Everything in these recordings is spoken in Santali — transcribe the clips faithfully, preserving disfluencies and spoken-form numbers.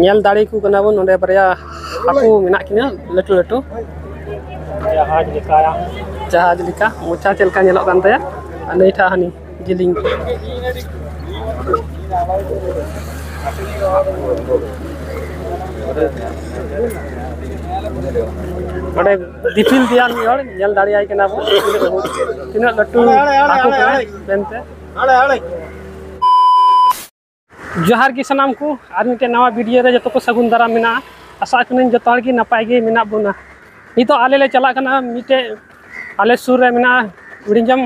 ᱧᱮᱞ ᱫᱟᱲᱮ ᱠᱚ ᱠᱟᱱᱟ ᱵᱚᱱ, ᱱᱚᱰᱮ ᱵᱟᱨᱭᱟ ᱦᱟᱹᱠᱩ ᱢᱮᱱᱟᱜ ᱠᱤᱱᱟ, ᱞᱟᱹᱴᱩ ᱞᱟᱹᱴᱩ᱾ ᱡᱟᱦᱟᱡᱽ ᱞᱮᱠᱟ᱾ ᱡᱟᱦᱟᱡᱽ ᱞᱮᱠᱟ ᱢᱚᱪᱟ ᱪᱮᱫ ᱞᱮᱠᱟ ᱧᱮᱞᱚᱜ ᱠᱟᱱ ᱛᱟᱭᱟ, ᱟᱨ ᱱᱟᱹᱭ ᱴᱷᱟᱜ ᱦᱟᱹᱱᱤ ᱡᱮᱞᱮᱧ᱾ ᱚᱸᱰᱮ ᱫᱤᱯᱤᱞ ᱫᱮᱭᱟ ᱢᱤᱫ ᱦᱚᱲ ᱧᱮᱞ ᱫᱟᱲᱮᱭᱟᱭ ᱠᱟᱱᱟ ᱵᱚᱱ, ᱛᱤᱱᱟᱹᱜ ᱞᱟᱹᱴᱩ ᱦᱟᱹᱠᱩ ᱠᱟᱱᱟᱭ ᱢᱮᱱᱛᱮ᱾ ᱡᱚᱦᱟᱨ ᱜᱮ ᱥᱟᱱᱟᱢ ᱠᱚ, ᱟᱨ ᱢᱤᱫᱴᱮᱱ ᱱᱟᱣᱟ ᱵᱷᱤᱰᱤᱭᱳ ᱨᱮ ᱡᱚᱛᱚ ᱠᱚ ᱥᱟᱹᱜᱩᱱ ᱫᱟᱨᱟᱢ ᱢᱮᱱᱟᱜᱼᱟ᱾ ᱟᱥᱟᱜ ᱠᱟᱹᱱᱟᱹᱧ ᱡᱚᱛᱚ ᱦᱚᱲ ᱜᱮ ᱱᱟᱯᱟᱭ ᱜᱮ ᱢᱮᱱᱟᱜ ᱵᱚᱱᱟ᱾ ᱱᱤᱛᱚᱜ ᱟᱞᱮ ᱞᱮ ᱪᱟᱞᱟᱜ ᱠᱟᱱᱟ ᱢᱤᱫᱴᱮᱡ, ᱟᱞᱮ ᱥᱩᱨ ᱨᱮ ᱢᱮᱱᱟᱜᱼᱟ ᱵᱤᱲᱤᱡᱚᱢ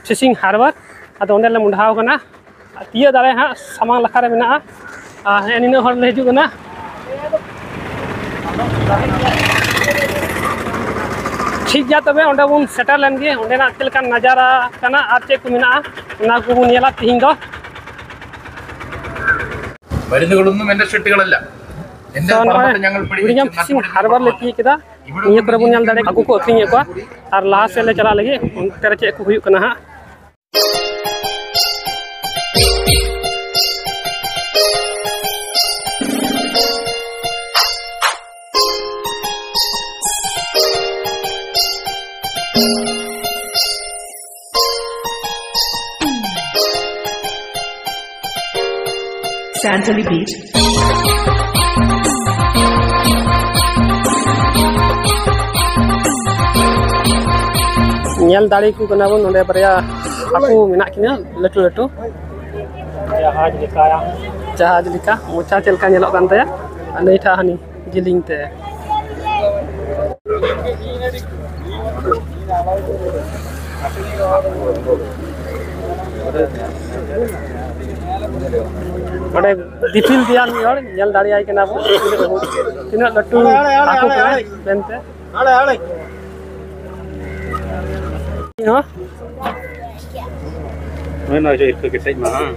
ᱯᱷᱤᱥᱤᱝ ᱦᱟᱨᱵᱟᱨ, ᱟᱫᱚ ᱚᱸᱰᱮ ᱞᱮ ᱢᱚᱦᱰᱟᱣ ᱠᱟᱱᱟ᱾ ᱟᱨ ᱛᱤᱭᱟᱹᱜ ᱫᱟᱲᱮ ᱦᱟᱸᱜ ᱥᱟᱢᱟᱝ ᱞᱟᱠᱷᱟ ᱨᱮ ᱢᱮᱱᱟᱜᱼᱟ᱾ ᱟᱨ ᱦᱮᱸ, ᱱᱤᱱᱟᱹᱜ ᱦᱚᱲ ᱞᱮ ᱦᱤᱡᱩᱜ ᱠᱟᱱᱟ᱾ ᱴᱷᱤᱠ ᱜᱮᱭᱟ, ᱛᱚᱵᱮ ᱚᱸᱰᱮ ᱵᱚᱱ ᱥᱮᱴᱮᱨ ᱞᱮᱱ ᱜᱮ, ᱚᱸᱰᱮᱱᱟᱜ ᱪᱮᱫ ᱞᱮᱠᱟᱱ ᱱᱟᱡᱟᱨᱟ ᱠᱟᱱᱟ ᱟᱨ ᱪᱮᱫ ᱠᱚ ᱢᱮᱱᱟᱜᱼᱟ, ᱚᱱᱟ ᱠᱚᱵᱚᱱ ᱧᱮᱞᱟ ᱛᱤᱦᱤᱧ ᱫᱚ᱾ മരുന്നുകളൊന്നും എന്റെ ഷെഡുകളല്ല. എന്റെ ᱛᱚ, ᱱᱚᱜᱼᱚᱭ ᱯടം ഞങ്ങൾ ᱵᱤᱲᱤᱡᱚᱢ ᱯᱷᱤᱥᱤᱝ ᱦᱟᱨᱵᱟᱨ ᱞᱮ ᱛᱤᱭᱟᱹᱜ ᱠᱮᱫᱟ᱾ ᱱᱤᱭᱟᱹ ᱠᱚᱨᱮ ᱵᱚᱱ ᱧᱮᱞ ᱫᱟᱲᱮᱭᱟᱜᱼᱟ ᱦᱟᱹᱠᱩ ᱠᱚ ᱟᱹᱠᱷᱨᱤᱧᱮᱫ ᱠᱚᱣᱟ, ᱟᱨ ᱞᱟᱦᱟ ᱥᱮᱫ ᱞᱮ ᱪᱟᱞᱟᱜ ᱞᱟᱹᱜᱤᱫ ᱚᱱᱛᱮ ᱨᱮ ᱪᱮᱫ ᱠᱚ ᱦᱩᱭᱩᱜ ᱠᱟᱱᱟ ᱦᱟᱸᱜ᱾ Santali Beat. ᱧᱮᱞ ᱫᱟᱲᱮ ᱠᱚ ᱠᱟᱱᱟ ᱵᱚᱱ, ᱱᱚᱰᱮ ᱵᱟᱨᱭᱟ ᱦᱟᱹᱠᱩ ᱢᱮᱱᱟᱜ ᱠᱤᱱᱟ, ᱞᱟᱹᱴᱩ ᱞᱟᱹᱴᱩ᱾ ᱡᱟᱦᱟᱡᱽ ᱞᱮᱠᱟ᱾ ᱡᱟᱦᱟᱡᱽ ᱞᱮᱠᱟ, ᱢᱚᱪᱟ ᱪᱮᱫ ᱞᱮᱠᱟ ᱧᱮᱞᱚᱜ ᱠᱟᱱ ᱛᱟᱭᱟ, ᱟᱨ ᱱᱟᱹᱭ ᱴᱷᱟᱜ ᱦᱟᱹᱱᱤ ᱡᱮᱞᱮᱧ ᱛᱮ᱾ ᱚᱸᱰᱮ ᱫᱤᱯᱤᱞ ᱫᱮᱭᱟ ᱢᱤᱫ ᱦᱚᱲ ᱧᱮᱞ ᱫᱟᱲᱮᱭᱟᱭ ᱠᱟᱱᱟ ᱵᱚᱱ, ᱛᱤᱱᱟᱹᱜ ᱞᱟᱹᱴᱩ ᱦᱟᱹᱠᱩ ᱠᱟᱱᱟᱭ ᱢᱮᱱᱛᱮ᱾ ᱦᱚᱸ? ᱦᱳᱭ, ᱱᱚᱜᱼᱚᱭ ᱡᱮ ᱤᱨᱠᱟᱹ ᱠᱮᱴᱮᱡ ᱢᱟ, ᱦᱮᱸ᱾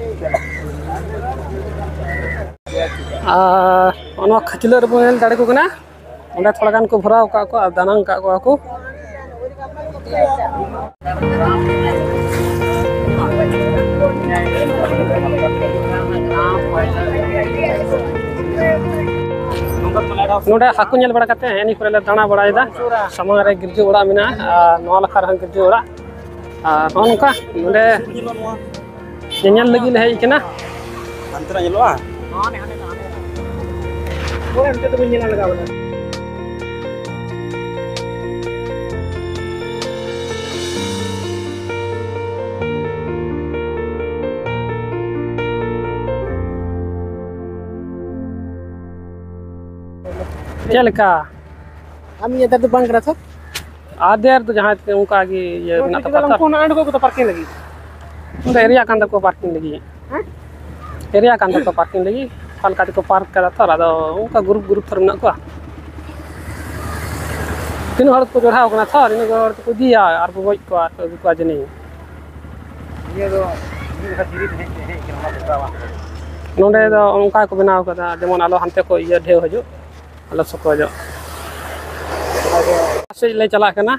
ᱟᱨ ᱱᱚᱣᱟ ᱠᱷᱟᱹᱪᱞᱟᱹᱜ ᱨᱮᱵᱚᱱ ᱧᱮᱞ ᱫᱟᱲᱮ ᱠᱚ ᱠᱟᱱᱟ, ᱚᱸᱰᱮ ᱛᱷᱚᱲᱟ ᱜᱟᱱ ᱠᱚ ᱵᱷᱚᱨᱟᱣ ᱟᱠᱟᱫ ᱠᱚᱣᱟ ᱟᱨ ᱫᱟᱱᱟᱝ ᱟᱠᱟᱫ ᱠᱚᱣᱟ ᱠᱚ᱾ ᱱᱚᱰᱮ ᱦᱟᱹᱠᱩ ᱧᱮᱞ ᱵᱟᱲᱟ ᱠᱟᱛᱮ ᱦᱮᱸ ᱱᱤᱭᱟᱹ ᱠᱚᱨᱮ ᱞᱮ ᱫᱟᱬᱟ ᱵᱟᱲᱟᱭᱮᱫᱟ᱾ ᱥᱟᱢᱟᱝ ᱨᱮ ᱜᱤᱨᱡᱟᱹ ᱚᱲᱟᱜ ᱢᱮᱱᱟᱜᱼᱟ ᱟᱨ ᱱᱚᱣᱟ ᱞᱟᱠᱷᱟ ᱨᱮᱦᱚᱸ ᱜᱤᱨᱡᱟᱹ ᱚᱲᱟᱜ᱾ ᱟᱨ ᱱᱚᱜᱼᱚ ᱱᱚᱝᱠᱟ ᱱᱚᱰᱮ ᱧᱮᱧᱮᱞ ᱞᱟᱹᱜᱤᱫ ᱞᱮ ᱦᱮᱡ ᱠᱟᱱᱟ᱾ ᱦᱟᱱᱛᱮ ᱱᱟᱜ ᱧᱮᱞᱚᱜᱼᱟ᱾ ᱦᱳᱭ, ᱚᱱᱛᱮ ᱫᱚ ᱵᱟᱹᱧ ᱧᱮᱞ ᱞᱟᱜᱟᱣ ᱠᱟᱫᱟ᱾ ᱪᱮᱫ ᱞᱮᱠᱟ? ᱟᱢ ᱤᱧ ᱟᱫᱮᱨ ᱫᱚ ᱵᱟᱝ ᱠᱟᱱᱟ ᱛᱚ? ᱟᱫᱮᱨ ᱫᱚ ᱡᱟᱦᱟᱸᱭ ᱚᱱᱠᱟ ᱜᱮ ᱤᱭᱟᱹ ᱢᱮᱱᱟᱜ ᱛᱟᱠᱚᱣᱟ ᱛᱚ᱾ ᱩᱱᱠᱩ ᱚᱱᱟ ᱚᱸᱰᱮ ᱠᱚ ᱯᱟᱨᱠᱤᱝ ᱞᱟᱹᱜᱤᱫ᱾ ᱚᱸᱰᱮ ᱮᱨᱤᱭᱟ ᱠᱟᱱ ᱛᱟᱠᱚᱣᱟ ᱯᱟᱨᱠᱤᱝ ᱞᱟᱹᱜᱤᱫ᱾ ᱦᱮᱸ? ᱮᱨᱤᱭᱟ ᱠᱟᱱ ᱛᱟᱠᱚᱣᱟ ᱯᱟᱨᱠᱤᱝ ᱞᱟᱹᱜᱤᱫ᱾ ᱚᱠᱟ ᱞᱮᱠᱟ ᱛᱮᱠᱚ ᱯᱟᱨᱠ ᱠᱟᱫᱟ ᱛᱚ, ᱟᱫᱚ ᱚᱱᱠᱟ ᱜᱨᱩᱯ ᱜᱨᱩᱯ ᱛᱷᱚᱨ ᱢᱮᱱᱟᱜ ᱠᱚᱣᱟ᱾ ᱛᱤᱱᱟᱹᱜ ᱦᱚᱲ ᱠᱚ ᱡᱚᱲᱟᱣ ᱠᱟᱱᱟ ᱛᱚ, ᱤᱱᱟᱹᱜ ᱦᱚᱲ ᱫᱚᱠᱚ ᱤᱫᱤᱭᱟ ᱟᱨ ᱠᱚ ᱜᱚᱡ ᱠᱚᱣᱟ ᱟᱨ ᱠᱚ ᱟᱹᱜᱩ ᱠᱚᱣᱟ ᱡᱟᱹᱱᱤᱡ᱾ ᱱᱤᱭᱟᱹ ᱫᱚ ᱢᱤᱫ ᱡᱚᱠᱷᱟ ᱫᱷᱤᱨᱤ ᱛᱟᱦᱮᱸ ᱦᱮᱡ ᱠᱟᱱᱟ, ᱚᱱᱟ ᱫᱚ ᱵᱟᱝ᱾ ᱱᱚᱸᱰᱮ ᱫᱚ ᱚᱱᱠᱟ ᱠᱚ ᱵᱮᱱᱟᱣ ᱠᱟᱫᱟ, ᱡᱮᱢᱚᱱ ᱟᱞᱚ ᱦᱟᱱᱛᱮ ᱠᱷᱚᱡ ᱤᱭᱟᱹ ᱰᱷᱮᱣ ᱦᱤᱡᱩᱜ, ᱟᱞᱚ ᱥᱚᱠᱚᱡᱚᱜ᱾ ᱥᱮᱫ ᱞᱮ ᱪᱟᱞᱟᱜ ᱠᱟᱱᱟ᱾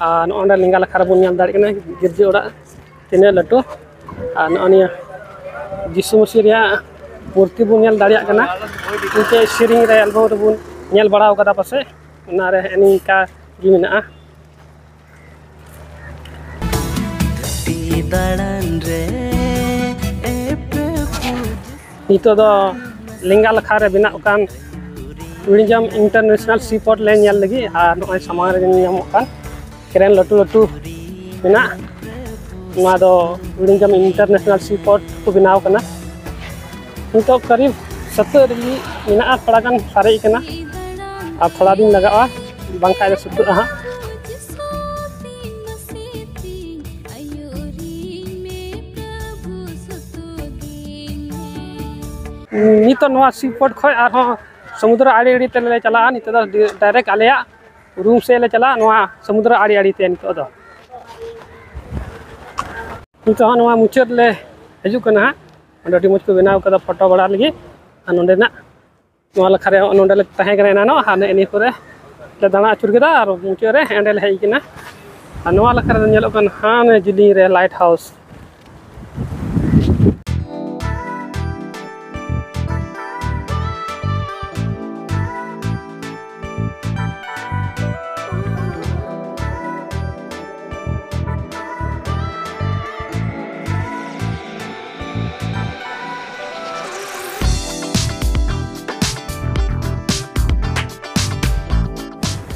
ᱟᱨ ᱱᱚᱜᱼᱚ ᱱᱚᱸᱰᱮ ᱞᱮᱸᱜᱟ ᱞᱟᱠᱷᱟ ᱨᱮᱵᱚᱱ ᱧᱮᱞ ᱫᱟᱲᱮᱭᱟᱜ ᱠᱟᱱᱟ ᱜᱤᱨᱡᱟᱹ ᱚᱲᱟᱜ ᱛᱤᱱᱟᱹᱜ ᱞᱟᱹᱴᱩ᱾ ᱟᱨ ᱱᱚᱜᱼᱚ ᱱᱤᱭᱟᱹ ᱡᱤᱥᱩ ᱢᱟᱹᱥᱤ ᱨᱮᱭᱟᱜ ᱢᱩᱨᱛᱤ ᱵᱚᱱ ᱧᱮᱞ ᱫᱟᱲᱮᱭᱟᱜ ᱠᱟᱱᱟ᱾ ᱢᱤᱫᱴᱮᱡ ᱥᱮᱨᱮᱧ ᱨᱮ ᱮᱞᱵᱟᱢ ᱨᱮᱵᱚᱱ ᱧᱮᱞ ᱵᱟᱲᱟ ᱠᱟᱫᱟ ᱯᱟᱥᱮᱡ, ᱚᱱᱟᱨᱮ ᱱᱤᱝᱠᱟ ᱜᱮ ᱢᱮᱱᱟᱜᱼᱟ᱾ ᱫᱟᱬᱟᱱ ᱨᱮ ᱱᱤᱛᱚᱜ ᱫᱚ ᱞᱮᱸᱜᱟ ᱞᱟᱠᱷᱟ ᱨᱮ ᱵᱮᱱᱟᱜ ᱠᱟᱱ ᱣᱤᱲᱤᱡᱟᱢ ᱤᱱᱴᱟᱨᱱᱮᱥᱱᱟᱞ ᱥᱤ ᱯᱳᱨᱴ ᱞᱮ ᱧᱮᱞ ᱞᱟᱹᱜᱤᱫ᱾ ᱟᱨ ᱱᱚᱜᱼᱚᱭ ᱥᱟᱢᱟᱝ ᱨᱮ ᱧᱮᱞ ᱧᱟᱢᱚᱜ ᱠᱟᱱ ᱠᱨᱮᱱ ᱞᱟᱹᱴᱩ ᱞᱟᱹᱴᱩ ᱢᱮᱱᱟᱜ, ᱱᱚᱣᱟ ᱫᱚ ᱣᱤᱲᱤᱡᱟᱢ ᱤᱱᱴᱟᱨᱱᱮᱥᱱᱟᱞ ᱥᱤ ᱯᱳᱨᱴ ᱠᱚ ᱵᱮᱱᱟᱣ ᱠᱟᱱᱟ᱾ ᱱᱤᱛᱚᱜ ᱠᱟᱨᱤᱵ ᱥᱟᱹᱛᱟᱹᱜ ᱨᱮᱜᱮ ᱢᱮᱱᱟᱜᱼᱟ, ᱛᱷᱚᱲᱟ ᱜᱟᱱ ᱥᱟᱨᱮᱡ ᱠᱟᱱᱟ ᱟᱨ ᱛᱷᱚᱲᱟ ᱫᱤᱱ ᱞᱟᱜᱟᱜᱼᱟ, ᱵᱟᱝᱠᱷᱟᱡ ᱫᱚ ᱥᱟᱹᱛᱟᱹᱜᱼᱟ ᱦᱟᱸᱜ᱾ ᱱᱤᱛᱚᱜ ᱱᱚᱣᱟ ᱥᱤ ᱯᱳᱨᱴ ᱠᱷᱚᱡ ᱟᱨᱦᱚᱸ ᱥᱚᱢᱩᱫᱨᱚ ᱟᱲᱮ ᱟᱲᱮ ᱛᱮᱞᱮ ᱪᱟᱞᱟᱜᱼᱟ᱾ ᱱᱤᱛᱚᱜ ᱫᱚ ᱰᱟᱭᱨᱮᱠᱴ ᱟᱞᱮᱭᱟᱜ ᱨᱩᱢ ᱥᱮᱫ ᱞᱮ ᱪᱟᱞᱟᱜᱼᱟ, ᱱᱚᱣᱟ ᱥᱚᱢᱩᱫᱨᱚ ᱟᱲᱮ ᱟᱲᱮ ᱛᱮ᱾ ᱱᱤᱛᱚᱜ ᱫᱚ, ᱱᱤᱛᱚᱜ ᱦᱚᱸ ᱱᱚᱣᱟ ᱢᱩᱪᱟᱹᱫ ᱞᱮ ᱦᱤᱡᱩᱜ ᱠᱟᱱᱟ ᱦᱟᱸᱜ᱾ ᱚᱸᱰᱮ ᱟᱹᱰᱤ ᱢᱚᱡᱽ ᱠᱚ ᱵᱮᱱᱟᱣ ᱠᱟᱫᱟ ᱯᱷᱳᱴᱳ ᱵᱟᱲᱟ ᱞᱟᱹᱜᱤᱫ᱾ ᱟᱨ ᱱᱚᱸᱰᱮᱱᱟᱜ ᱱᱚᱣᱟ ᱞᱟᱠᱷᱟ ᱨᱮ, ᱱᱚᱸᱰᱮ ᱞᱮ ᱛᱟᱦᱮᱸ ᱠᱟᱱᱟ ᱮᱱᱟᱱᱚᱜ, ᱟᱨ ᱱᱮᱜᱼᱮ ᱱᱤᱭᱟᱹ ᱠᱚᱨᱮ ᱞᱮ ᱫᱟᱬᱟ ᱟᱹᱪᱩᱨ ᱠᱮᱫᱟ ᱟᱨ ᱢᱩᱪᱟᱹᱫ ᱨᱮ ᱦᱮᱸ ᱚᱸᱰᱮ ᱞᱮ ᱦᱮᱡ ᱠᱟᱱᱟ᱾ ᱟᱨ ᱱᱚᱣᱟ ᱞᱟᱠᱷᱟ ᱨᱮᱫᱚ ᱧᱮᱞᱚᱜ ᱠᱟᱱᱟ ᱦᱟᱱᱮ ᱡᱤᱞᱤᱧ ᱨᱮ ᱞᱟᱭᱤᱴ ᱦᱟᱣᱩᱥ᱾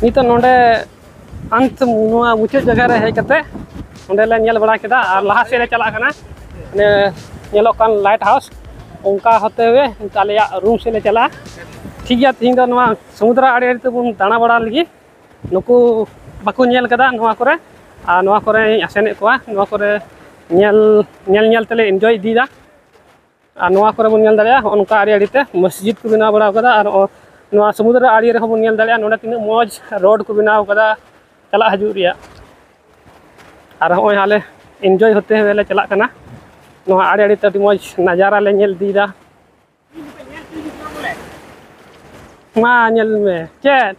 ᱱᱤᱛᱚᱜ ᱱᱚᱰᱮ ᱟᱱᱛ ᱱᱚᱣᱟ ᱢᱩᱪᱟᱹᱫ ᱡᱟᱭᱜᱟ ᱨᱮ ᱦᱮᱡ ᱠᱟᱛᱮ ᱚᱸᱰᱮ ᱞᱮ ᱧᱮᱞ ᱵᱟᱲᱟ ᱠᱮᱫᱟ ᱟᱨ ᱞᱟᱦᱟ ᱥᱮᱫ ᱞᱮ ᱪᱟᱞᱟᱜ ᱠᱟᱱᱟ᱾ ᱚᱱᱮ ᱧᱮᱞᱚᱜ ᱠᱟᱱ ᱞᱟᱭᱤᱴ ᱦᱟᱣᱩᱥ, ᱚᱱᱠᱟ ᱦᱚᱛᱮ ᱦᱩᱭᱮ ᱱᱤᱛᱚᱜ ᱟᱞᱮᱭᱟᱜ ᱨᱩᱢ ᱥᱮᱫ ᱞᱮ ᱪᱟᱞᱟᱜᱼᱟ᱾ ᱴᱷᱤᱠ ᱜᱮᱭᱟ, ᱛᱮᱦᱮᱧ ᱫᱚ ᱱᱚᱣᱟ ᱥᱚᱢᱩᱫᱨᱚ ᱟᱲᱮ ᱟᱲᱮ ᱛᱮᱵᱚᱱ ᱫᱟᱬᱟ ᱵᱟᱲᱟ ᱞᱟᱹᱜᱤᱫ᱾ ᱱᱩᱠᱩ ᱵᱟᱠᱚ ᱧᱮᱞ ᱠᱟᱫᱟ ᱱᱚᱣᱟ ᱠᱚᱨᱮ, ᱟᱨ ᱱᱚᱣᱟ ᱠᱚᱨᱮᱧ ᱟᱥᱮᱱᱮᱫ ᱠᱚᱣᱟ᱾ ᱱᱚᱣᱟ ᱠᱚᱨᱮ ᱧᱮᱞ ᱧᱮᱞ ᱧᱮᱞ ᱛᱮᱞᱮ ᱤᱱᱡᱚᱭ ᱤᱫᱤᱭᱮᱫᱟ᱾ ᱟᱨ ᱱᱚᱣᱟ ᱠᱚᱨᱮ ᱵᱚᱱ ᱧᱮᱞ ᱫᱟᱲᱮᱭᱟᱜᱼᱟ, ᱦᱚᱸᱜᱼᱚ ᱱᱚᱝᱠᱟ ᱟᱲᱮ ᱟᱲᱮ ᱛᱮ ᱢᱚᱥᱡᱤᱫ ᱠᱚ ᱵᱮᱱᱟᱣ ᱵᱟᱲᱟ ᱠᱟᱫᱟ᱾ ᱟᱨ ᱱᱚᱜᱼᱚ ᱱᱚᱣᱟ ᱥᱚᱢᱩᱫᱨᱚ ᱟᱲᱮ ᱨᱮᱦᱚᱸ ᱵᱚᱱ ᱧᱮᱞ ᱫᱟᱲᱮᱭᱟᱜᱼᱟ, ᱱᱚᱰᱮ ᱛᱤᱱᱟᱹᱜ ᱢᱚᱡᱽ ᱨᱳᱰ ᱠᱚ ᱵᱮᱱᱟᱣ ᱠᱟᱫᱟ ᱪᱟᱞᱟᱜ ᱦᱤᱡᱩᱜ ᱨᱮᱭᱟᱜ᱾ ᱟᱨ ᱦᱚᱸᱜᱼᱚᱭ ᱟᱞᱮ ᱤᱱᱡᱚᱭ ᱦᱚᱛᱮ ᱦᱩᱭ ᱞᱮ ᱪᱟᱞᱟᱜ ᱠᱟᱱᱟ᱾ ᱱᱚᱣᱟ ᱟᱲᱮ ᱟᱲᱮ ᱛᱮ ᱟᱹᱰᱤ ᱢᱚᱡᱽ ᱱᱟᱡᱟᱨᱟ ᱞᱮ ᱧᱮᱞ ᱤᱫᱤᱭᱮᱫᱟ᱾ ᱢᱟ ᱧᱮᱞ ᱢᱮ ᱪᱮᱫ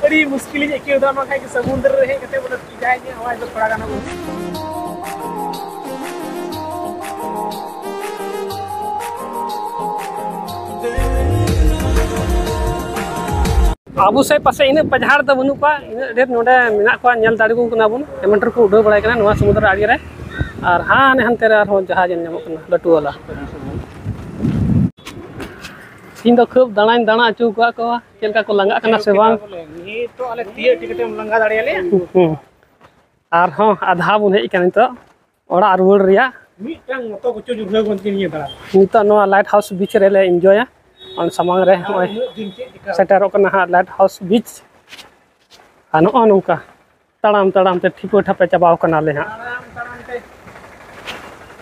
ᱟᱹᱰᱤ ᱢᱩᱥᱠᱤᱞᱤᱧ ᱟᱹᱭᱠᱟᱹᱣ ᱮᱫᱟ, ᱵᱟᱝᱠᱷᱟᱱ ᱜᱮ ᱥᱚᱢᱩᱫᱨᱚ ᱨᱮ ᱦᱮᱡ ᱠᱟᱛᱮ ᱵᱚᱞᱮ ᱡᱟᱦᱟᱸᱭ ᱤᱧᱟᱹᱜ ᱟᱣᱟᱡᱽ ᱫᱚ ᱛᱷᱚᱲᱟ ᱜᱟᱱ ᱟᱵᱚ ᱟᱵᱚ ᱥᱮᱫ ᱯᱟᱥᱮᱡ ᱤᱱᱟᱹᱜ ᱯᱟᱡᱷᱟᱲ ᱫᱚ ᱵᱟᱹᱱᱩᱜ ᱠᱚᱣᱟ, ᱤᱱᱟᱹᱜ ᱰᱷᱮᱨ ᱱᱚᱰᱮ ᱢᱮᱱᱟᱜ ᱠᱚᱣᱟ, ᱧᱮᱞ ᱫᱟᱲᱮ ᱠᱚ ᱠᱟᱱᱟ ᱵᱚᱱ᱾ ᱦᱮᱢᱮᱱᱴᱟᱨ ᱠᱚ ᱩᱰᱟᱹᱣ ᱵᱟᱲᱟᱭ ᱠᱟᱱᱟ ᱱᱚᱣᱟ ᱥᱚᱢᱩᱫᱨᱚ ᱟᱲᱮ ᱨᱮ, ᱟᱨ ᱦᱟᱱᱮ ᱦᱟᱱᱛᱮ ᱨᱮ ᱟᱨᱦᱚᱸ ᱡᱟᱦᱟᱡᱽ ᱧᱮᱞ ᱧᱟᱢᱚᱜ ᱠᱟᱱᱟ ᱞᱟᱹᱴᱩ ᱣᱟᱞᱟ᱾ ᱤᱧ ᱫᱚ ᱠᱷᱩᱵ ᱫᱟᱬᱟᱧ ᱫᱟᱬᱟ ᱦᱚᱪᱚ ᱟᱠᱟᱫ ᱠᱚᱣᱟ, ᱪᱮᱫ ᱞᱮᱠᱟ ᱠᱚ ᱞᱟᱸᱜᱟᱜ ᱠᱟᱱᱟ ᱥᱮ ᱵᱟᱝ᱾ ᱱᱤᱛ ᱛᱚ ᱟᱞᱮ ᱛᱤᱭᱟᱹᱜ ᱴᱷᱤᱠ ᱠᱟᱛᱮᱢ ᱞᱟᱸᱜᱟ ᱫᱟᱲᱮᱭᱟᱞᱮᱭᱟ᱾ ᱦᱩᱸ᱾ ᱟᱨᱦᱚᱸ ᱟᱫᱷᱟ ᱵᱚᱱ ᱦᱮᱡ ᱟᱠᱟᱱᱟ ᱱᱤᱛᱚᱜ ᱚᱲᱟᱜ ᱨᱩᱣᱟᱹᱲ ᱨᱮᱭᱟᱜ᱾ ᱢᱤᱫᱴᱟᱝ ᱢᱚᱛᱚ ᱠᱚᱪᱚ ᱧᱩᱨᱦᱟᱹ ᱜᱚᱫ ᱠᱤᱱ ᱱᱤᱭᱟᱹ ᱫᱟᱬᱟ᱾ ᱱᱤᱛᱚᱜ ᱱᱚᱣᱟ ᱞᱟᱭᱤᱴ ᱦᱟᱣᱩᱥ ᱵᱤᱪ ᱨᱮᱞᱮ ᱤᱱᱡᱚᱭᱟ᱾ ᱚᱱ ᱥᱟᱢᱟᱝ ᱨᱮ ᱟᱨ ᱱᱚᱜᱼᱚᱭ ᱩᱱᱟᱹᱜ ᱫᱤᱱ ᱪᱮᱫ ᱪᱮᱠᱟ? ᱥᱮᱴᱮᱨᱚᱜ ᱠᱟᱱᱟ ᱦᱟᱸᱜ ᱞᱟᱭᱤᱴ ᱦᱟᱣᱩᱥ ᱵᱤᱪ᱾ ᱟᱨ ᱱᱚᱜᱼᱚ ᱱᱚᱝᱠᱟ ᱛᱟᱲᱟᱢ ᱛᱟᱲᱟᱢ ᱛᱮ ᱴᱷᱤᱯᱟᱹ ᱴᱷᱟᱯᱮ ᱪᱟᱵᱟᱣ ᱠᱟᱱᱟᱞᱮ ᱦᱟᱸᱜ᱾ ᱛᱟᱲᱟᱢ ᱛᱟᱲᱟᱢ ᱛᱮ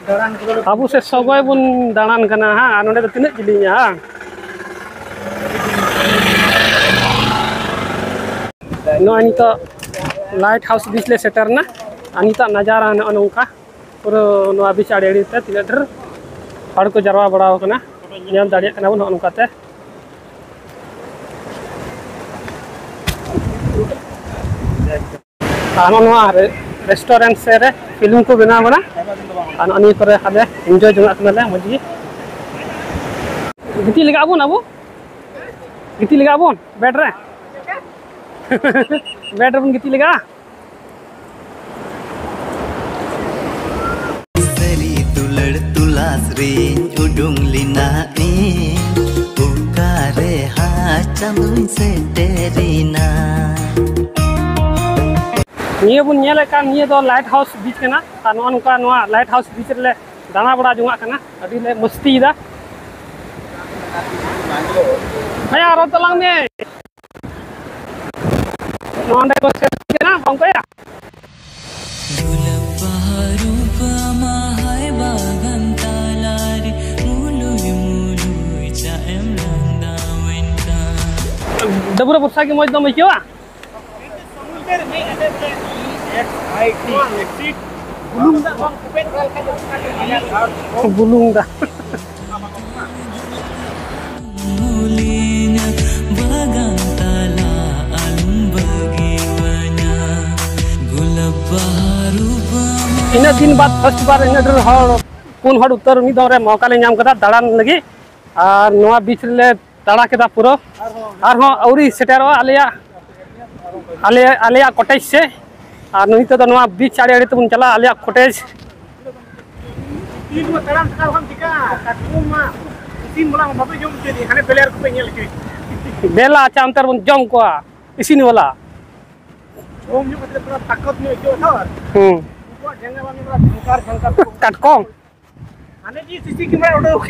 ᱫᱟᱬᱟᱱ ᱠᱚᱫᱚ ᱞᱮ ᱟᱵᱚ ᱥᱮ ᱥᱚᱜᱚᱭ ᱵᱚᱱ ᱫᱟᱬᱟᱱ ᱠᱟᱱᱟ ᱦᱟᱸᱜ, ᱟᱨ ᱱᱚᱸᱰᱮ ᱫᱚ ᱛᱤᱱᱟᱹᱜ ᱡᱤᱞᱤᱧᱟ ᱦᱟᱸᱜ? ᱱᱚᱜᱼᱚᱭ ᱱᱤᱛᱚᱜ ᱞᱟᱭᱤᱴ ᱦᱟᱣᱩᱥ ᱵᱤᱪ ᱞᱮ ᱥᱮᱴᱮᱨ ᱮᱱᱟ᱾ ᱟᱨ ᱱᱤᱛᱚᱜ ᱱᱟᱡᱟᱨᱟ ᱱᱚᱜᱼᱚ ᱱᱚᱝᱠᱟ, ᱯᱩᱨᱟᱹ ᱱᱚᱣᱟ ᱵᱤᱪ ᱟᱲᱮ ᱟᱲᱮ ᱛᱮ ᱛᱤᱱᱟᱹᱜ ᱰᱷᱮᱨ ᱦᱚᱲ ᱠᱚ ᱡᱟᱨᱣᱟ ᱵᱟᱲᱟᱣ ᱠᱟᱱᱟ, ᱧᱮᱞ ᱫᱟᱲᱮᱭᱟᱜ ᱠᱟᱱᱟ ᱵᱚᱱ ᱱᱚᱜᱼᱚ ᱱᱚᱝᱠᱟ ᱛᱮ᱾ ᱟᱨ ᱱᱚᱜᱼᱚ ᱱᱚᱣᱟ ᱨᱮ-, ᱨᱮᱥᱴᱩᱨᱮᱱᱴ ᱥᱮᱫ ᱨᱮ ᱯᱷᱤᱞᱢ ᱠᱚ ᱵᱮᱱᱟᱣ ᱠᱟᱱᱟ᱾ ᱟᱨ ᱱᱚᱜᱼᱚ ᱱᱤᱭᱟᱹ ᱠᱚᱨᱮ ᱟᱞᱮ ᱤᱱᱡᱚᱭ ᱡᱚᱝᱟᱜ ᱠᱟᱱᱟᱞᱮ ᱢᱚᱡᱽ ᱜᱮ᱾ ᱜᱤᱛᱤᱡ ᱞᱟᱜᱟᱜ ᱟᱵᱚᱱ ᱟᱵᱚ? ᱜᱤᱛᱤᱡ ᱞᱟᱜᱟᱜ ᱟᱵᱚᱱ ᱵᱮᱰ ᱨᱮ? ᱵᱮᱰ ᱨᱮᱵᱚᱱ ᱜᱤᱛᱤᱡ ᱞᱟᱜᱟᱜᱼᱟ? ᱥᱟᱹᱨᱤ ᱫᱩᱞᱟᱹᱲ ᱛᱚᱞᱟᱥ ᱨᱤᱧ ᱩᱰᱩᱝ ᱞᱮᱱᱟ ᱤᱧ, ᱚᱠᱟᱨᱮ ᱦᱟᱸᱪ ᱪᱟᱸᱫᱚᱧ ᱥᱮᱴᱮᱨᱮᱱᱟ᱾ ᱱᱤᱭᱟᱹ ᱵᱚᱱ ᱧᱮᱞᱮᱫ ᱠᱟᱱ, ᱱᱤᱭᱟᱹ ᱫᱚ ᱞᱟᱭᱤᱴ ᱦᱟᱣᱩᱥ ᱵᱤᱪ ᱠᱟᱱᱟ᱾ ᱟᱨ ᱱᱚᱜᱼᱚ ᱱᱚᱝᱠᱟ ᱱᱚᱣᱟ ᱞᱟᱭᱤᱴ ᱦᱟᱣᱩᱥ ᱵᱤᱪ ᱨᱮᱞᱮ ᱫᱟᱬᱟ ᱵᱟᱲᱟ ᱡᱚᱝᱟᱜ ᱠᱟᱱᱟ, ᱟᱹᱰᱤ ᱞᱮ ᱢᱚᱥᱛᱤᱭᱮᱫᱟ᱾ ᱦᱮᱸ, ᱟᱨᱚ ᱛᱟᱞᱟᱝ ᱢᱮ᱾ ᱱᱚᱰᱮ ᱠᱚ ᱥᱮᱴᱮᱨ ᱠᱟᱱᱟ, ᱵᱟᱝ ᱠᱚ ᱭᱟ? ᱰᱩᱞᱟᱹᱯ ᱵᱟᱦᱟ ᱨᱩᱯ ᱟᱢᱟᱜ ᱦᱟᱭ ᱵᱟᱜᱟᱱ ᱛᱟᱞᱟᱨᱮ ᱢᱩᱞᱩᱭ ᱢᱩᱞᱩᱭ ᱪᱟᱜ ᱮᱢ ᱞᱟᱸᱫᱟᱣᱮᱱ ᱠᱟᱱ᱾ ᱰᱟᱹᱵᱽᱨᱟᱹ ᱵᱚᱨᱥᱟ ᱜᱮ ᱢᱚᱡᱽ ᱫᱚᱢ ᱟᱹᱭᱠᱟᱹᱣᱟ? ᱵᱩᱞᱩᱝ ᱫᱟᱜ᱾ ᱢᱩᱞᱤᱧᱟ ᱵᱟᱜᱟᱱ ᱛᱟᱞᱟ ᱟᱞᱚᱢ ᱵᱟᱹᱜᱤᱣᱟᱹᱧᱟ᱾ ᱜᱩᱞᱟᱹᱵ ᱵᱟᱦᱟ ᱨᱩᱵ ᱟᱢᱟᱜ᱾ ᱤᱱᱟᱹᱜ ᱫᱤᱱ ᱵᱟᱫ first ᱵᱟᱨ ᱤᱱᱟᱹᱜ ᱰᱷᱮᱨ ᱦᱚᱲ, ᱯᱩᱱ ᱦᱚᱲ ᱩᱛᱟᱹᱨ ᱢᱤᱫ ᱫᱚᱢ ᱨᱮ ᱢᱚᱠᱟ ᱞᱮ ᱧᱟᱢ ᱠᱮᱫᱟ ᱫᱟᱬᱟᱱ ᱞᱟᱹᱜᱤᱫ᱾ ᱟᱨ ᱱᱚᱣᱟ ᱵᱤᱪ ᱨᱮᱞᱮ ᱫᱟᱬᱟ ᱠᱮᱫᱟ ᱯᱩᱨᱟᱹ᱾ ᱟᱨᱦᱚᱸ ᱟᱹᱣᱨᱤ ᱥᱮᱴᱮᱨᱚᱜᱼᱟ ᱟᱞᱮᱭᱟᱜ, ᱟᱞᱮ, ᱟᱞᱮᱭᱟᱜ ᱠᱚᱴᱮᱡᱽ ᱥᱮ᱾ ᱟᱨ ᱱᱤᱛᱚᱜ ᱫᱚ ᱱᱚᱣᱟ ᱵᱤᱪ ᱟᱲᱮ ᱟᱲᱮ ᱛᱮᱵᱚᱱ ᱪᱟᱞᱟᱜᱼᱟ ᱟᱞᱮᱭᱟᱜ ᱠᱚᱴᱮᱡᱽ᱾ ᱛᱤᱱ ᱥᱚᱢᱚᱭ ᱛᱟᱲᱟᱢ ᱛᱮ ᱟᱨᱦᱚᱸ ᱪᱤᱠᱟ? ᱠᱟᱴᱠᱚᱢ ᱢᱟ ᱤᱥᱤᱱ ᱵᱟᱞᱟ ᱢᱟ ᱵᱟᱯᱮ ᱡᱚᱢ ᱦᱚᱪᱚᱭᱮᱫᱤᱧ, ᱦᱟᱱᱮ ᱵᱮᱞᱮ ᱟᱨ ᱠᱚᱯᱮ ᱧᱮᱞ ᱦᱚᱪᱚᱭᱮᱫᱤᱧ᱾ ᱵᱮᱞᱟ, ᱟᱪᱪᱷᱟ, ᱚᱱᱛᱮ ᱨᱮᱵᱚᱱ ᱡᱚᱢ ᱠᱚᱣᱟ ᱤᱥᱤᱱ ᱵᱟᱞᱟ᱾ ᱡᱚᱢ ᱧᱩ ᱠᱟᱛᱮ ᱛᱷᱚᱲᱟ ᱛᱟᱠᱚᱛ ᱧᱚᱜ ᱟᱹᱭᱠᱟᱹᱜᱼᱟ ᱛᱚ᱾ ᱦᱩᱸ᱾ ᱩᱱᱠᱩᱣᱟᱜ ᱡᱟᱸᱜᱟ ᱵᱟᱝ ᱧᱮᱞᱚᱜᱼᱟ, ᱡᱷᱟᱝᱠᱟᱨ ᱡᱷᱟᱝᱠᱟᱨ ᱛᱟᱠᱚ᱾ ᱠᱟᱴᱠᱚᱢ? ᱦᱟᱱᱮ ᱡᱮ ᱥᱤᱥᱤ ᱠᱮᱢᱮᱨᱟ ᱩᱰᱩᱠ᱾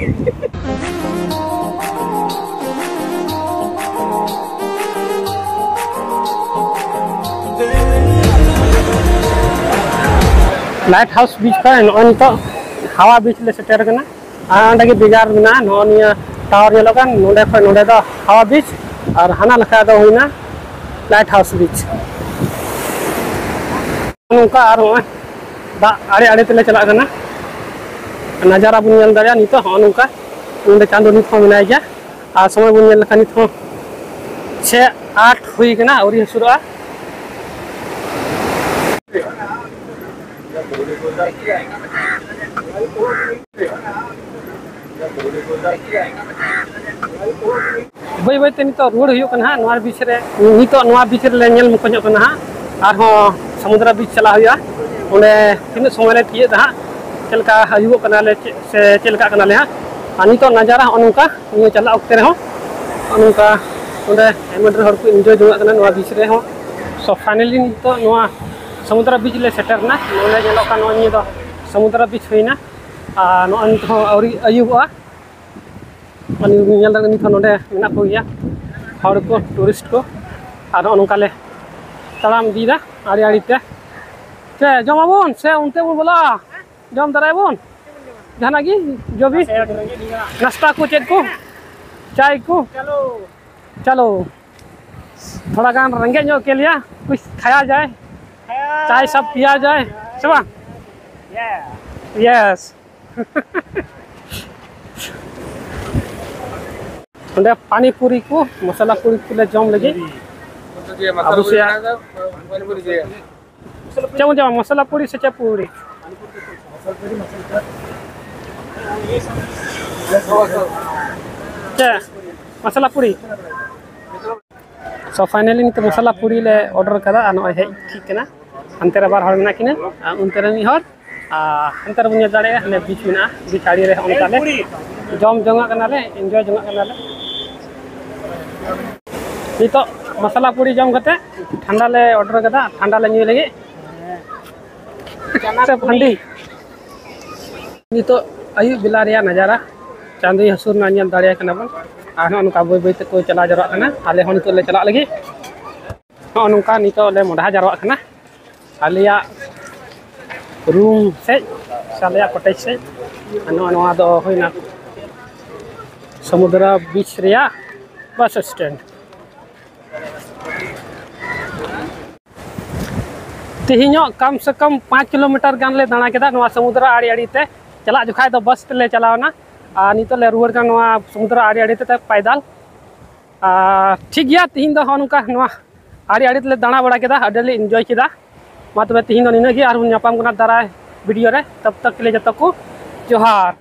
ᱞᱟᱭᱤᱴ ᱦᱟᱣᱩᱥ ᱵᱤᱪ ᱠᱷᱚᱱ ᱱᱚᱜᱼᱚᱭ ᱱᱤᱛᱚᱜ ᱦᱟᱣᱟ ᱵᱤᱪ ᱞᱮ ᱥᱮᱴᱮᱨ ᱠᱟᱱᱟ᱾ ᱟᱨ ᱚᱸᱰᱮ ᱜᱮ ᱵᱷᱮᱜᱟᱨ ᱢᱮᱱᱟᱜᱼᱟ, ᱱᱚᱜᱼᱚ ᱱᱤᱭᱟᱹ ᱴᱟᱣᱟᱨ ᱧᱮᱞᱚᱜ ᱠᱟᱱ, ᱱᱚᱸᱰᱮ ᱠᱷᱚᱱ ᱱᱚᱸᱰᱮ ᱫᱚ ᱦᱟᱣᱟ ᱵᱤᱪ ᱟᱨ ᱦᱟᱱᱟ ᱞᱮᱠᱟ ᱫᱚ ᱦᱩᱭᱱᱟ ᱞᱟᱭᱤᱴ ᱦᱟᱣᱩᱥ ᱵᱤᱪ᱾ ᱱᱚᱝᱠᱟ ᱟᱨ ᱱᱚᱜᱼᱚᱭ ᱫᱟᱜ ᱟᱲᱮ ᱟᱲᱮ ᱛᱮᱞᱮ ᱪᱟᱞᱟᱜ ᱠᱟᱱᱟ᱾ ᱱᱟᱡᱟᱨᱟ ᱵᱚᱱ ᱧᱮᱞ ᱫᱟᱲᱮᱭᱟᱜᱼᱟ ᱱᱤᱛᱚᱜ ᱦᱚᱸᱜᱼᱚ ᱱᱚᱝᱠᱟ᱾ ᱱᱚᱸᱰᱮ ᱪᱟᱸᱫᱚ ᱱᱤᱛ ᱦᱚᱸ ᱢᱮᱱᱟᱭ ᱜᱮᱭᱟ᱾ ᱟᱨ ᱥᱚᱢᱚᱭ ᱵᱚᱱ ᱧᱮᱞ ᱞᱮᱠᱷᱟᱱ ᱱᱤᱛ ᱦᱚᱸ ᱪᱷᱮ ᱟᱴ ᱦᱩᱭ ᱠᱟᱱᱟ, ᱟᱹᱣᱨᱤ ᱦᱟᱹᱥᱩᱨᱚᱜᱼᱟ᱾ ᱵᱟᱹᱭ ᱵᱟᱹᱭᱛᱮ ᱱᱤᱛᱚᱜ ᱨᱩᱣᱟᱹᱲ ᱦᱩᱭᱩᱜ ᱠᱟᱱᱟ ᱦᱟᱸᱜ ᱱᱚᱣᱟ ᱵᱤᱪ ᱨᱮ᱾ ᱱᱤᱛᱚᱜ ᱱᱚᱣᱟ ᱵᱤᱪ ᱨᱮᱞᱮ ᱧᱮᱞ ᱢᱚᱠᱚᱧᱚᱜ ᱠᱟᱱᱟ ᱦᱟᱸᱜ, ᱟᱨᱦᱚᱸ ᱥᱟᱢᱩᱫᱨᱟ ᱵᱤᱪ ᱪᱟᱞᱟᱜ ᱦᱩᱭᱩᱜᱼᱟ᱾ ᱚᱸᱰᱮ ᱛᱤᱱᱟᱹᱜ ᱥᱚᱢᱚᱭ ᱞᱮ ᱛᱤᱭᱳᱜ ᱫᱟ ᱦᱟᱸᱜ, ᱪᱮᱫ ᱞᱮᱠᱟ ᱟᱹᱭᱩᱵᱚᱜ ᱠᱟᱱᱟᱞᱮ, ᱪᱮᱫ ᱥᱮ ᱪᱮᱫ ᱞᱮᱠᱟᱜ ᱠᱟᱱᱟᱞᱮ ᱦᱟᱸᱜ᱾ ᱟᱨ ᱱᱤᱛᱚᱜ ᱱᱟᱡᱟᱨᱟ ᱦᱚᱸᱜᱼᱚ ᱱᱚᱝᱠᱟ, ᱱᱤᱭᱟᱹ ᱪᱟᱞᱟᱜ ᱚᱠᱛᱮ ᱨᱮᱦᱚᱸ ᱦᱚᱸᱜᱼᱚ ᱱᱚᱝᱠᱟ ᱚᱸᱰᱮ ᱟᱭᱢᱟ ᱰᱷᱮᱨ ᱦᱚᱲ ᱠᱚ ᱤᱱᱡᱚᱭ ᱡᱚᱝᱟᱜ ᱠᱟᱱᱟ ᱱᱚᱣᱟ ᱵᱤᱪ ᱨᱮᱦᱚᱸ᱾ ᱥᱚ ᱯᱷᱟᱭᱱᱟᱞᱤ ᱱᱤᱛᱚᱜ ᱱᱚᱣᱟ ᱥᱚᱢᱩᱫᱨᱟ ᱵᱤᱪ ᱞᱮ ᱥᱮᱴᱮᱨ ᱮᱱᱟ᱾ ᱱᱚᱸᱰᱮ ᱧᱮᱞᱚᱜ ᱠᱟᱱ ᱱᱚᱣᱟ ᱱᱤᱭᱟᱹ ᱫᱚ ᱥᱚᱢᱩᱫᱨᱟ ᱵᱤᱪ ᱦᱩᱭᱱᱟ᱾ ᱟᱨ ᱱᱚᱜᱼᱚᱭ ᱱᱤᱛ ᱦᱚᱸ ᱟᱹᱣᱨᱤ ᱟᱹᱭᱩᱵᱚᱜᱼᱟ᱾ ᱟᱨ ᱱᱤᱛ ᱧᱮᱞ ᱫᱟᱲᱮᱭᱟᱜ ᱱᱤᱛ ᱦᱚᱸ ᱱᱚᱸᱰᱮ ᱢᱮᱱᱟᱜ ᱠᱚᱜᱮᱭᱟ ᱦᱚᱲ ᱠᱚ, ᱴᱩᱨᱤᱥᱴ ᱠᱚ᱾ ᱟᱨ ᱱᱚᱜᱼᱚ ᱱᱚᱝᱠᱟ ᱞᱮ ᱛᱟᱲᱟᱢ ᱤᱫᱤᱭᱮᱫᱟ ᱟᱲᱮ ᱟᱲᱮ ᱛᱮ᱾ ᱪᱮᱫ ᱡᱚᱢᱟᱵᱚᱱ ᱥᱮ ᱚᱱᱛᱮ ᱵᱚᱱ ᱵᱚᱞᱚᱜᱼᱟ? ᱡᱚᱢ ᱫᱟᱨᱟᱭᱟᱵᱚᱱ ᱡᱟᱦᱟᱱᱟᱜ ᱜᱮ, ᱡᱚ ᱵᱤ, ᱱᱟᱥᱛᱟ ᱠᱚ, ᱪᱮᱫ ᱠᱚ, ᱪᱟᱭ ᱠᱚ᱾ ᱪᱟᱞᱳ, ᱛᱷᱚᱲᱟ ᱜᱟᱱ ᱨᱮᱸᱜᱮᱡ ᱧᱚᱜ ᱠᱮ ᱞᱤᱭᱟ, ᱠᱩᱪ ᱠᱷᱟᱭᱟ ᱡᱟᱭ, ᱪᱟᱭ ᱥᱟᱵ ᱯᱤᱭᱟ ᱡᱟᱭ, ᱥᱮ ᱵᱟᱝ? ᱭᱮᱥ᱾ ᱚᱸᱰᱮ ᱯᱟᱱᱤ ᱯᱩᱨᱤ ᱠᱚ, ᱢᱚᱥᱞᱟ ᱯᱩᱨᱤ ᱠᱚᱞᱮ ᱡᱚᱢ ᱞᱟᱹᱜᱤᱫ᱾ ᱟᱵᱚ ᱥᱮᱭᱟᱜ ᱪᱮᱫ ᱵᱚᱱ ᱡᱚᱢᱟ, ᱢᱚᱥᱞᱟ ᱯᱩᱨᱤ ᱥᱮ ᱪᱮᱫ ᱯᱩᱨᱤ? ᱪᱮᱫ ᱢᱚᱥᱞᱟ ᱯᱩᱨᱤ? ᱥᱚ ᱯᱷᱟᱭᱱᱟᱞᱤ ᱱᱤᱛᱚᱜ ᱢᱚᱥᱞᱟ ᱯᱩᱨᱤ ᱞᱮ ᱚᱰᱟᱨ ᱠᱟᱫᱟ ᱟᱨ ᱱᱚᱜᱼᱚᱭ ᱦᱮᱡ ᱴᱷᱤᱠ ᱠᱟᱱᱟ᱾ ᱦᱟᱱᱛᱮ ᱨᱮ ᱵᱟᱨ ᱦᱚᱲ ᱢᱮᱱᱟᱜ ᱠᱤᱱᱟ ᱟᱨ ᱚᱱᱛᱮ ᱨᱮ ᱢᱤᱫ ᱦᱚᱲ᱾ ᱟᱨ ᱦᱟᱱᱛᱮ ᱨᱮᱵᱚᱱ ᱧᱮᱞ ᱫᱟᱲᱮᱭᱟᱜᱼᱟ, ᱦᱟᱱᱮ ᱵᱤᱪ ᱢᱮᱱᱟᱜᱼᱟ, ᱵᱤᱪ ᱟᱲᱮ ᱨᱮ ᱦᱚᱸᱜᱼᱚ ᱱᱚᱝᱠᱟ ᱞᱮ ᱡᱚᱢ ᱡᱚᱝᱟᱜ ᱠᱟᱱᱟᱞᱮ, ᱮᱱᱡᱚᱭ ᱡᱚᱝᱟᱜ ᱠᱟᱱᱟᱞᱮ᱾ ᱱᱤᱛᱚᱜ ᱢᱚᱥᱞᱟ ᱯᱩᱨᱤ ᱡᱚᱢ ᱠᱟᱛᱮ ᱴᱷᱟᱱᱰᱟ ᱞᱮ ᱚᱰᱟᱨ ᱠᱟᱫᱟ, ᱴᱷᱟᱱᱰᱟ ᱞᱮ ᱧᱩᱭ ᱞᱟᱹᱜᱤᱫ᱾ ᱥᱮ ᱯᱷᱟᱱᱰᱤ? ᱱᱤᱛᱚᱜ ᱟᱹᱭᱩᱵ ᱵᱮᱞᱟ ᱨᱮᱭᱟᱜ ᱱᱟᱡᱟᱨᱟ, ᱪᱟᱸᱫᱚᱭ ᱦᱟᱹᱥᱩᱨ ᱮᱱᱟ, ᱧᱮᱞ ᱫᱟᱲᱮᱭᱟᱜ ᱠᱟᱱᱟ ᱵᱚᱱ᱾ ᱟᱨ ᱱᱚᱜᱼᱚ ᱱᱚᱝᱠᱟ ᱵᱟᱹᱭ ᱵᱟᱹᱭ ᱛᱮᱠᱚ ᱪᱟᱞᱟᱣ ᱡᱟᱣᱨᱟᱜ ᱠᱟᱱᱟ, ᱟᱞᱮ ᱦᱚᱸ ᱱᱤᱛᱚᱜ ᱞᱮ ᱪᱟᱞᱟᱜ ᱞᱟᱹᱜᱤᱫ᱾ ᱱᱚᱜᱼᱚ ᱱᱚᱝᱠᱟ ᱱᱤᱛᱚᱜ ᱞᱮ ᱢᱚᱰᱦᱟ ᱡᱟᱣᱨᱟᱜ ᱠᱟᱱᱟ ᱟᱞᱮᱭᱟᱜ ᱨᱩᱢ ᱥᱮᱫ ᱥᱮ ᱟᱞᱮᱭᱟᱜ ᱠᱚᱴᱮᱡᱽ ᱥᱮᱫ᱾ ᱟᱨ ᱱᱚᱣᱟ, ᱱᱚᱣᱟ ᱫᱚ ᱦᱩᱭᱱᱟ ᱥᱚᱢᱩᱫᱨᱟ ᱵᱤᱪ ᱨᱮᱭᱟᱜ ᱵᱟᱥ ᱥᱴᱮᱱᱰ᱾ ᱛᱮᱦᱮᱧᱚᱜ ᱠᱚᱢ ᱥᱮ ᱠᱚᱢ ᱯᱟᱸᱪ ᱠᱤᱞᱳᱢᱤᱴᱟᱨ ᱜᱟᱱ ᱞᱮ ᱫᱟᱬᱟ ᱠᱮᱫᱟ ᱱᱚᱣᱟ ᱥᱚᱢᱩᱫᱨᱚ ᱟᱲᱮ ᱟᱲᱮ ᱛᱮ᱾ ᱪᱟᱞᱟᱜ ᱡᱚᱠᱷᱟᱡ ᱫᱚ ᱵᱟᱥ ᱛᱮᱞᱮ ᱪᱟᱞᱟᱣᱱᱟ, ᱟᱨ ᱱᱤᱛᱚᱜ ᱞᱮ ᱨᱩᱣᱟᱹᱲ ᱠᱟᱱᱟ ᱱᱚᱣᱟ ᱥᱚᱢᱩᱫᱨᱚ ᱟᱲᱮ ᱟᱲᱮ ᱛᱮ ᱯᱟᱭᱫᱟᱞ᱾ ᱟᱨ ᱴᱷᱤᱠ ᱜᱮᱭᱟ, ᱛᱮᱦᱮᱧ ᱫᱚ ᱦᱚᱸᱜᱼᱚ ᱱᱚᱝᱠᱟ ᱱᱚᱣᱟ ᱟᱲᱮ ᱟᱲᱮ ᱛᱮᱞᱮ ᱫᱟᱬᱟ ᱵᱟᱲᱟ ᱠᱮᱫᱟ, ᱟᱹᱰᱤ ᱞᱮ ᱤᱱᱡᱚᱭ ᱠᱮᱫᱟ᱾ ᱢᱟ ᱛᱚᱵᱮ ᱛᱮᱦᱮᱧ ᱫᱚ ᱱᱤᱱᱟᱹᱜ ᱜᱮ, ᱟᱨᱵᱚᱱ ᱧᱟᱯᱟᱢ ᱠᱟᱱᱟ ᱫᱟᱨᱟᱭ ᱵᱷᱤᱰᱤᱭᱳ ᱨᱮ᱾ ᱛᱚᱵ ᱛᱚᱠ ᱠᱮ ᱞᱤᱭᱮ ᱡᱚᱛᱚ ᱠᱚ ᱡᱚᱦᱟᱨ᱾